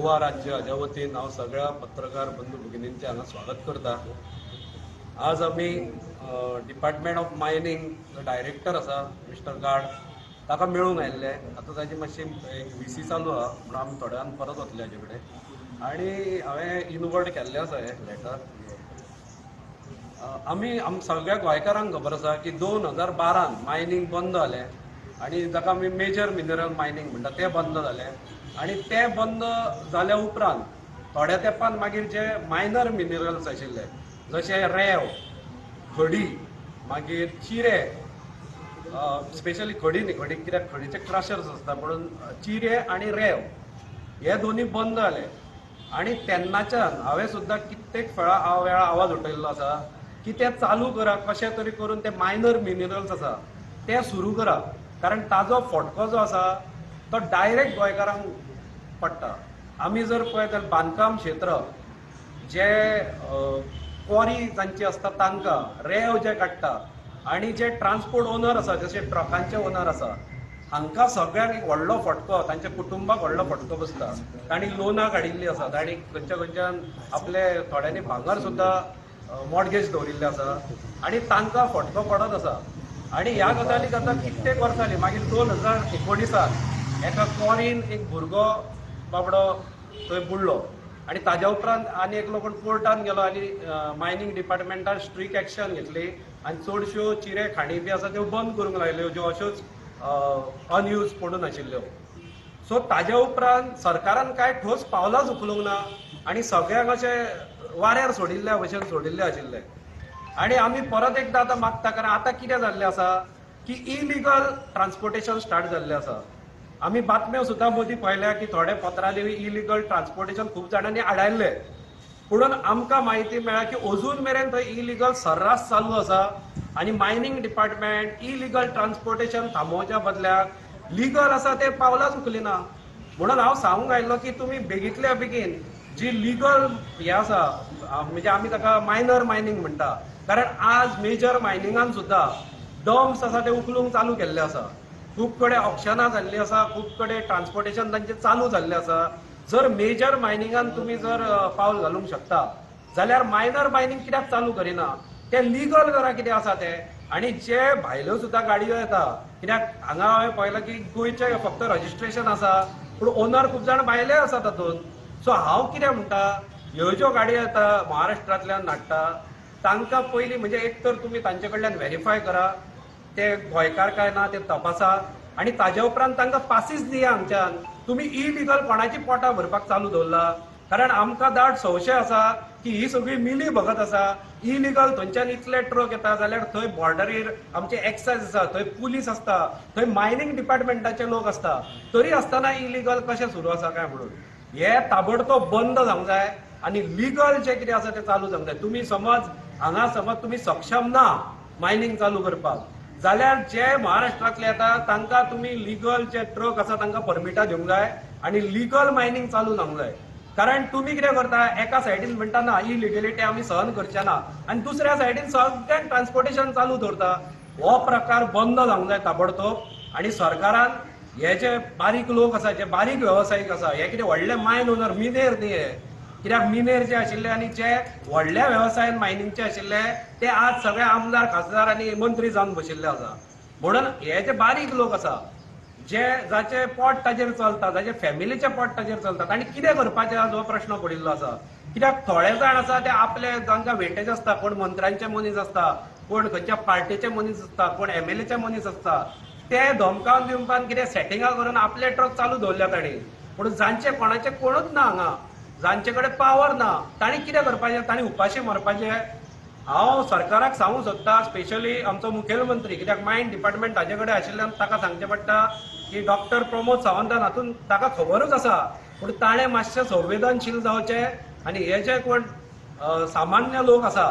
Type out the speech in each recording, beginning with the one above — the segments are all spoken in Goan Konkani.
गोवा राज्य हाज्या वतीन हांव सगळ्या पत्रकार बंधू भगिनींचें हांगा स्वागत करता. आज आमी डिपार्टमेंट ऑफ मायनींग जो डायरेक्टर आसा मिस्टर गाड ताका मेळूंक आयिल्ले. आतां ताजी मातशी एक व्ही सी चालू आहा म्हणून आमी थोड्या वेळान परत वतले हाजे कडेन आनी हांवें इनवर्ड केल्लें आसा हें लेटर. आमी आम सगळ्या गोंयकारांक खबर आसा की 2012 मायनींग बंद जालें आनी जाका आमी मेजर मिनरल मायनींग म्हणटा तें बंद जालें आनी तें बंद जाल्या उपरांत थोड्या तेंपान मागीर जे मायनर मिनरल्स आशिल्ले जशे रेंव, खडी, मागीर चिरे, स्पेशली खडी न्ही, खडी कित्याक खडीचे क्रशर्स आसता म्हणून चिरे आनी रेंव हे दोनूय बंद जाले. आनी तेन्नाच्यान हांवें सुद्दां कित्येक वेळा आवाज उठयल्लो आसा की ते चालू करा, कशें तरी करून ते मायनर मिनरल्स आसा ते सुरू करा, कारण ताजो फटको जो आसा तो डायरेक्ट गोंयकारांक पडटा. आमी जर पळयत जाल्यार बांदकाम क्षेत्र जे क्वॉरी जांची आसता तांकां रेंव जे काडटा आनी जे ट्रान्सपोर्ट ओनर आसा जशे ट्रकांचे ओनर आसा हांकां सगळ्यांक एक व्हडलो फटको, तांच्या कुटुंबाक व्हडलो फटको बसता. तांणी लोनां काडिल्लीं आसा, तांणी खंयच्या खंयच्यान आपले थोड्यांनी भांगर सुद्दां मॉर्गेज दवरिल्लें आसा आनी तांकां फटको पडत आसा. आनी ह्या गजालीक आतां कित्येक वर्सां जालीं. मागीर 2019 एका क्वॉरीन एक भुरगो बाबडो थंय बुडलो आनी ताज्या उपरांत आनी एकलो कोण कोर्टान गेलो आनी मायनींग डिपार्टमेंटान स्ट्रीक एक्शन घेतली आनी चडश्यो चिरे खाणी बी आसा त्यो बंद करूंक लायल्यो ज्यो अश्योच अनयूज पडून आशिल्ल्यो. सो ताज्या उपरांत सरकारान कांय ठोस पावलांच उखलूंक ना आनी सगळ्यांक अशें वाऱ्यार सोडिल्ल्या भशेन सोडिल्ले आशिल्ले. आनी आमी परत एकदां आतां मागता, कारण आतां कितें जाल्लें आसा की इलिगल ट्रान्सपोर्टेशन स्टार्ट जाल्लें आसा. आमी बातम्यो सुद्दां मदीं पळयल्या की थोडे पत्रांनी इलिगल ट्रान्सपोर्टेशन खूब जाणांनी आडायल्लें, पुणून आमकां म्हायती मेळ्ळा की अजून मेरेन थंय इलिगल सर्रास चालू आसा आनी मायनींग डिपार्टमेंट इलिगल ट्रान्सपोर्टेशन थांबोवच्या बदल्याक लिगल आसा ते पावलांच उखलिना. म्हणून हांव सांगूंक आयिल्लो की तुमी बेगींतल्या बेगीन जी लिगल हें आसा म्हणजे आमी ताका मायनर मायनींग म्हणटा, कारण आज मेजर मायनिंगान सुद्दां डम्प्स आसा ते उखलूंक चालू केल्ले आसा, खूब कडेन ऑक्शनां जाल्लीं आसा, खूब कडेन ट्रान्सपोर्टेशन तांचें चालू जाल्लें आसा. जर मेजर मायनिंगान तुमी जर पावल घालूंक शकता जाल्यार मायनर मायनींग कित्याक चालू करिना, तें लिगल करा कितें आसा तें. आनी जे भायल्यो सुद्दां गाडयो येता, कित्याक हांगा हांवें पळयलां की गोंयचें फक्त रजिस्ट्रेशन आसा पूण ओनर खूब जाण भायले आसा तातूंत. सो हांव कितें म्हणटा, ह्यो ज्यो गाडयो येता महाराष्ट्रांतल्यान हाडटा तांकां पयलीं म्हणजे एक तर तुमी तांचे कडल्यान व्हेरीफाय करा ते गोंयकार काय ना ते तपासा आनी ताज्या उपरांत तांकां पासीस दिया हांगच्यान. तुमी इलिगल कोणाची पोटां भरपाक चालू दवरला, कारण आमकां दाट संशय आसा की ही सगळी मिली भगत आसा. इलिगल थंयच्यान इतले ट्रक येता जाल्यार थंय बॉर्डरीर आमचे एक्सायज आसा, थंय पुलीस आसता, थंय मायनींग डिपार्टमेंटाचे लोक आसता, तरी आसतना इलिगल कशें सुरू आसा काय म्हणून हे ताबडतोब बंद जावंक जाय आनी लिगल जें कितें आसा तें चालू जावंक जाय. तुमी समज हांगा समज तुमी सक्षम ना मायनींग चालू करपाक जाल्यार जे महाराष्ट्रांतले येता तांकां तुमी लिगल जे ट्रक आसा तांकां परमिटां दिवंक जाय आनी लिगल मायनींग चालू जावंक जाय. कारण तुमी कितें करता, एका सायडीन म्हणटा ना इलिगलिटी आमी सहन करचे ना आनी दुसऱ्या सायडीन सगळ्यांक ट्रान्सपोर्टेशन चालू दवरता. हो प्रकार बंद जावंक जाय ताबडतोब. आनी सरकारान हे जे बारीक लोक आसा, जे बारीक वेवसायीक आसा, हे कितें व्हडले मायन ओनर मिनेर न्ही हे, कित्याक मिनेर जे आशिल्ले आनी जे व्हडल्या वेवसायान मायनिंगचे आशिल्ले ते आज सगळे आमदार, खासदार आनी मंत्री जावन बशिल्ले आसा. म्हणून हे जे बारीक लोक आसा जे जाचे पोट ताजेर चलता, जाचे फॅमिलीचे पोट ताजेर चलता, तांणी कितें करपाचें आज हो प्रश्न पडिल्लो आसा. कित्याक थोडे जाण आसा ते आपले तांकां वेटेज आसता, कोण मंत्र्यांचे मनीस आसता, कोण खंयच्या पार्टीचे मनीस आसता, कोण एमएलएचे मनीस आसता, ते धमकावन दिवपान कितें सेटिंगां करून आपले ट्रक चालू दवरल्या तांणी. पूण जांचे कोणाचे कोणूच ना हांगा, जांचे कडेन पावर ना, तांणी कितें करपाचें, तांणी उपाशी मरपाचें. हांव सरकाराक सांगूंक सोदता, स्पेशली आमचो मुखेलमंत्री, कित्याक मायन डिपार्टमेंट ताजे कडेन आशिल्ल्यान ताका सांगचें पडटा की डॉक्टर प्रमोद सावंतान हातूंत ताका खबरूच आसा, पूण ताणें मातशें संवेदनशील जावचें आनी हे जे कोण सामान्य लोक आसा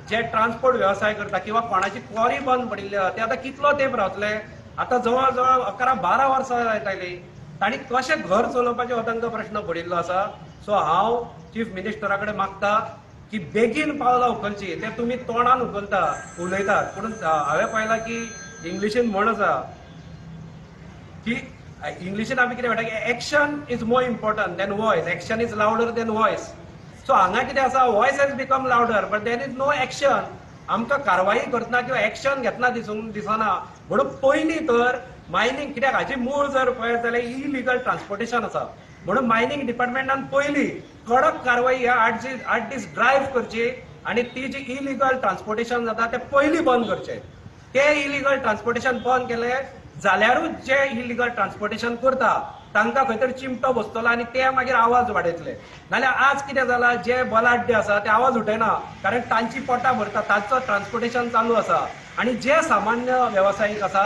जे ट्रान्सपोर्ट वेवसाय करता किंवा कोणाची क्वॉरी बंद पडिल्ली आसा ते आतां कितलो तेंप रावतले, आतां जवळ जवळ 11-12 वर्सां जायत आयलीं, तांणी कशें घर चलोवपाचें हो तांकां प्रश्न पडिल्लो आसा. सो हांव चीफ मिनिस्टरा कडेन मागता की बेगीन पावलां उखलची. ते तुमी तोंडान उखलता उलयतात, पूण हांवें पळयलां की इंग्लिशीन म्हण आसा की इंग्लिशीन आमी कितें म्हणटा की action is more important than voice, action is louder than voice. So हांगा कितें आसा, voice has become louder but there is no action. आमकां कारवाई करतना किंवा एक्शन घेतना दिसना. म्हणून पयलीं तर मायनींग कित्याक हाची मूळ जर पळयत जाल्यार इलिगल ट्रान्सपोर्टेशन आसा. म्हणून मायनींग डिपार्टमेंटान पयलीं कडक कारवाई ह्या 8 दीस ड्रायव्ह करची आनी ती जी इलिगल ट्रान्सपोर्टेशन जाता तें पयलीं बंद करचें. ते इलिगल ट्रान्सपोर्टेशन बंद केलें जाल्यारूच जे इलिगल ट्रान्सपोर्टेशन करता तांकां खंय तरी चिमटो बसतलो आनी ते मागीर आवाज वाडयतले. नाल्यार आज कितें जालां, जे बलाढ्य आसा ते आवाज उठयना कारण तांची पोटां भरता, तांचो ट्रान्सपोर्टेशन चालू आसा. आनी जे सामान्य वेवसायीक आसा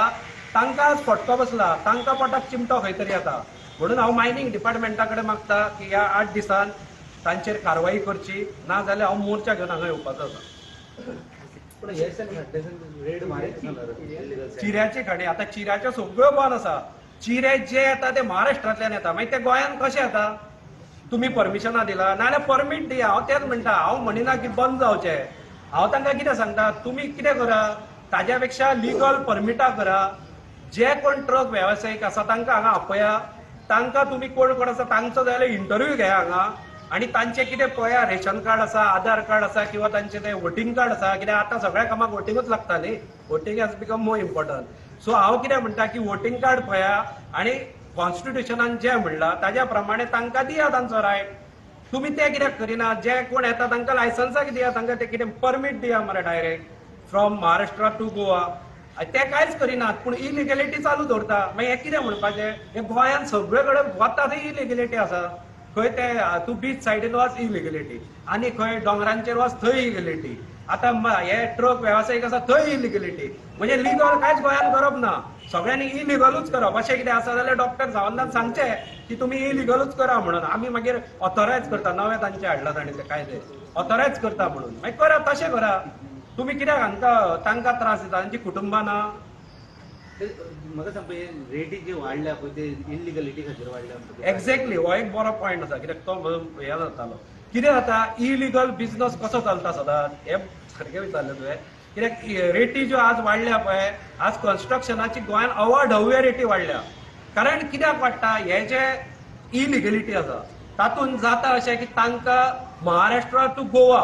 तांकां आज फटको बसला, तांकां पोटाक चिमटो खंय तरी येता. म्हणून हांव मायनींग डिपार्टमेंटा कडेन मागता की ह्या 8 दिसान तांचेर कारवाई करची, ना जाल्यार हांव मोर्चा घेवन हांगा येवपाचो आसा. चिऱ्याची खाणी आतां चिऱ्याच्यो सगळ्यो बंद आसा. चिरे जे येता ते महाराष्ट्रांतल्यान येता, मागीर ते गोंयांत कशे येता? तुमी परमिशनां दिला नाजाल्यार परमीट दिया. हांव तेच म्हणटा, हांव म्हणिना की बंद जावचें. हांव तांकां कितें सांगता, तुमी कितें करा, ताज्या पेक्षा लिगल परमिटां करा. जे कोण ट्रक वेवसायीक आसा तांकां हांगा आपया, तांकां तुमी कोण कोण आसा तांचो जाल्यार इंटरव्यू घेया हांगा आनी तांचें कितें पळया, रेशन कार्ड आसा, आधार कार्ड आसा किंवा तांचें तें वोटींग कार्ड आसा. कित्याक आतां सगळ्या कामाक वोटिंगूच लागता न्ही, voting has become more important. So हांव कितें म्हणटा की वोटींग कार्ड पळया आनी कॉन्स्टिट्युशनान जें म्हणलां ताज्या प्रमाणे तांकां दिया तांचो रायट. तुमी तें कित्याक करिना? जे कोण येता तांकां लायसन्सां दिया, तांकां तें कितें परमीट दिया मरे direct from Maharashtra to Goa. ते कांयच करिनात पूण इलिगेलिटी चालू दवरता. मागीर हें कितें म्हणपाचें? हें गोंयांत सगळे कडेन वता थंय इलिगेलिटी आसा. खंय ते तूं बीच सायडीन वच इलिगेलिटी, आनी खंय दोंगरांचेर वच थंय इलिगेलिटी. आतां हे ट्रक वेवसायीक आसा थंय इलिगेलिटी. म्हणजे लिगल कांयच गोंयांत करप ना, सगळ्यांनी इलिगलूच करप. अशें कितें आसा जाल्यार डॉक्टर सावंतान सांगचें की तुमी इलिगलूच करा म्हणून. आमी मागीर ऑथोरायज करता, नवें तांचें हाडलां तांणी ते कायदे ऑथोरायज करता म्हणून. मागीर करा, तशें करा. तुमी कित्याक हांकां तांकां त्रास दिता, तांची कुटुंबां ना. म्हाका सांग, रेटी जी वाडल्या पळय ते इलिगलिटी खातीर वाडल्या. एक्झॅक्टली, हो एक बरो पॉयंट आसा. कित्याक तो हें जातालो, कितें जाता, इलिगल बिजनस कसो चलता सदांच हें सारकें विचारलें तुवें. कित्याक रेटी ज्यो आज वाडल्या पळय, आज कन्स्ट्रक्शनाची गोंयांत अवाढव्य रेटी वाडल्या. कारण कित्याक वाडटा, हे जे इलिगलिटी आसा तातूंत जाता अशें की तांकां महाराष्ट्रा टू गोवा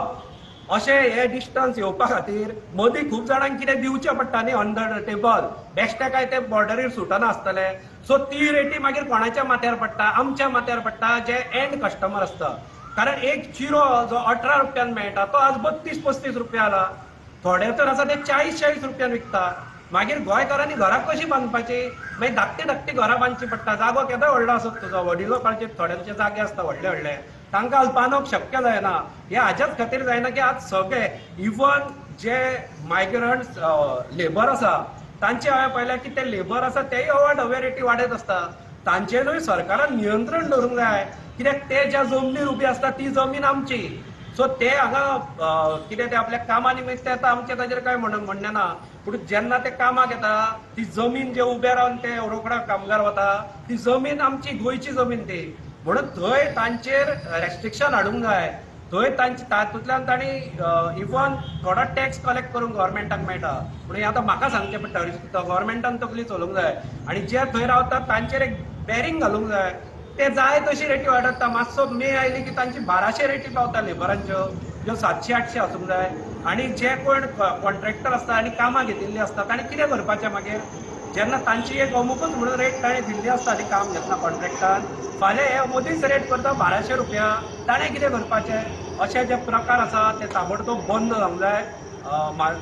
अशें हे डिस्टन्स येवपा खातीर मदीं खूब जाणांक कितें दिवचें पडटा न्ही अंडर टेबल, बेश्टे काय ते बॉर्डरीर सुटना आसतले. सो ती रेटी मागीर कोणाच्या माथ्यार पडटा? आमच्या माथ्यार पडटा, जे एंड कस्टमर आसता. कारण एक चिरो जो 18 रुपयान मेळटा तो आज 32-35 रुपया जाला. थोडे तर आसा ते 40-40 रुपयान विकता. मागीर गोंयकारांनी घरां कशीं बांदपाची? मागीर धाकटी धाकटी घरां बांदची पडटा. जागो केदो व्हडलो आसत तुजो, वडिलो काळचे थोड्यांचे जागे आसता व्हडले व्हडले, तांकां आज बांदप शक्य जायना. हें हाज्याच खातीर जायना की आज सगळे इवन जे मायग्रंट्स लेबर आसा तांचे हांवें पळयलें की ते लेबर आसा तेय अवाढव्य रेटी वाडयत आसता. तांचेरूय सरकारान नियंत्रण दवरूंक जाय. कित्याक ते ज्या जमनीर उबी आसता ती जमीन आमची. सो ते हांगा कितें ते आपल्या कामा निमित्त येता, आमचें ताजेर कांय म्हणणें ना. पूण जेन्ना ते कामाक येता ती जमीन जे उबे रावन ते रोकडा कामगार वता ती जमीन आमची गोंयची जमीन ती. म्हणून थंय तांचेर रेस्ट्रिक्शन हाडूंक जाय. थंय तांचे तातूंतल्यान तांणी इवन थोडो टॅक्स कलेक्ट करूंक गव्हर्मेंटाक मेळटा. पूण हें आतां म्हाका सांगचें पडटा, गव्हर्मेंटान तकली चलोवंक जाय आनी जे थंय रावतात तांचेर एक बॅरींग घालूंक जाय. ते जाय तशी रेटी वाडटा. मातसो मे आयली की तांची 1200 रेटी पावता लेबरांच्यो, ज्यो 700-800 आसूंक जाय. आनी जे कोण कॉन्ट्रॅक्टर आसता आनी कामां घेतिल्लीं आसता तांणी कितें करपाचें मागीर? जेन्ना तांची एक अमुकूच म्हणून रेट ताणें दिल्ली आसता ती काम घेतना कॉन्ट्रॅक्टान, फाल्यां हे मदींच रेट करता 1200 रुपया, ताणें कितें करपाचें? अशे जे प्रकार आसा ते ताबडतोब बंद जावंक जाय.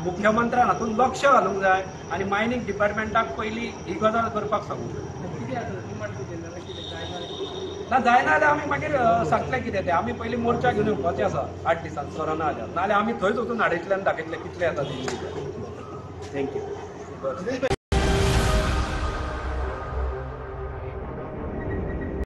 मुख्यमंत्र्यान हातूंत लक्ष घालूंक जाय आनी मायनींग डिपार्टमेंटाक पयलीं ही गजाल करपाक सांगूंक जाय. ना जायना जाल्यार आमी मागीर सांगतले कितें तें. आमी पयलीं मोर्चा घेवन येवपाचें आसा 8 दिसान सरना जाल्यार, नाजाल्यार आमी थंयच वचून हाडयतले आनी दाखयतले कितले येता ते. Thank you. बरें.